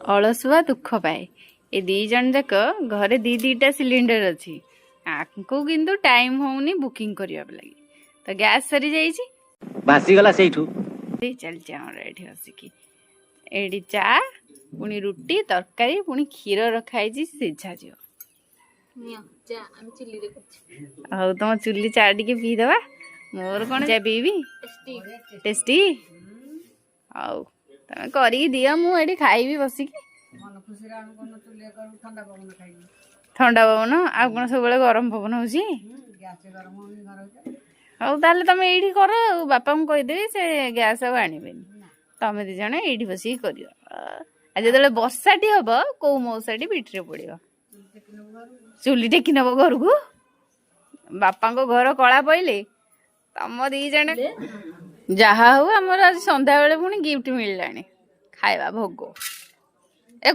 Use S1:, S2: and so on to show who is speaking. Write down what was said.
S1: ଅଳସୁଆ ଦୁଃଖ ପାଏ। ଏ ଦି ଜଣ ଯାକ ଘରେ ଦି ଦିଟା ସିଲିଣ୍ଡର ଅଛି। ଆଙ୍କୁ କିନ୍ତୁ ଟାଇମ୍ ହଉନି ବୁକିଂ କରିବା ଲାଗି। ତ ଗ୍ୟାସ୍ ସରିଯାଇଛି।
S2: ଭାସିଗଲା ସେଇଠୁ।
S1: ଚାଲିଛି ଆମର ଏଠି ବସିକି। ଏଇଠି ଚା, ପୁଣି ରୁଟି, ତରକାରୀ, ପୁଣି କ୍ଷୀର ରଖା ହେଇଛି, ସିଝା ଯିବ।
S3: ନିଅ ଚା, ଆମେ ଚୁଲିରେ କରୁଛୁ।
S1: ହଉ, ତମ ଚୁଲି ଚା ଟିକେ ପିଇଦବା। ମୋର କଣ, ଚା ପିଇବି।
S3: ଟେଷ୍ଟି।
S1: ଟେଷ୍ଟି। ହଉ, ତମେ କରିକି ଦିଅ, ମୁଁ ଏଠି ଖାଇବି ବସିକି।
S4: ମନ ଖୁସିରେ ଆମେ କଣ ଚୁଲିରେ କରିବୁ, ଥଣ୍ଡା ପବନ ଖାଇବୁ।
S1: ଥଣ୍ଡା ପବନ ଆଉ କଣ ସବୁବେଳେ ଗରମ ପବନ ହଉଛି?
S4: ଗ୍ୟାସ ଗରମ ହଉନି ଘର ଭିତରେ।
S1: ହଉ, ତାହେଲେ ତମେ ଏଇଠି କର ଆଉ। ବାପାଙ୍କୁ କହିଦେବି, ସେ ଗ୍ୟାସ୍ ଆଉ ଆଣିବେନି। ତମେ ଦି ଜଣ ଏଇଠି ବସିକି କରିବ। ଆଉ ଯେତେବେଳେ ବର୍ଷାଟି ହବ, କୋଉ ମଉସାଟି ପିଠିରେ ପଡିବ, ଚୁଲି ଟେକି ନବ ଘରକୁ। ବାପାଙ୍କ ଘର କଳା ପଇଲେ ତମ ଦି ଜଣ। ଯାହା ହଉ, ଆମର ଆଜି ସନ୍ଧ୍ୟାବେଳେ ପୁଣି ଗିଫ୍ଟ ମିଳିଲାଣି, ଖାଇବା ଭୋଗ। ଏ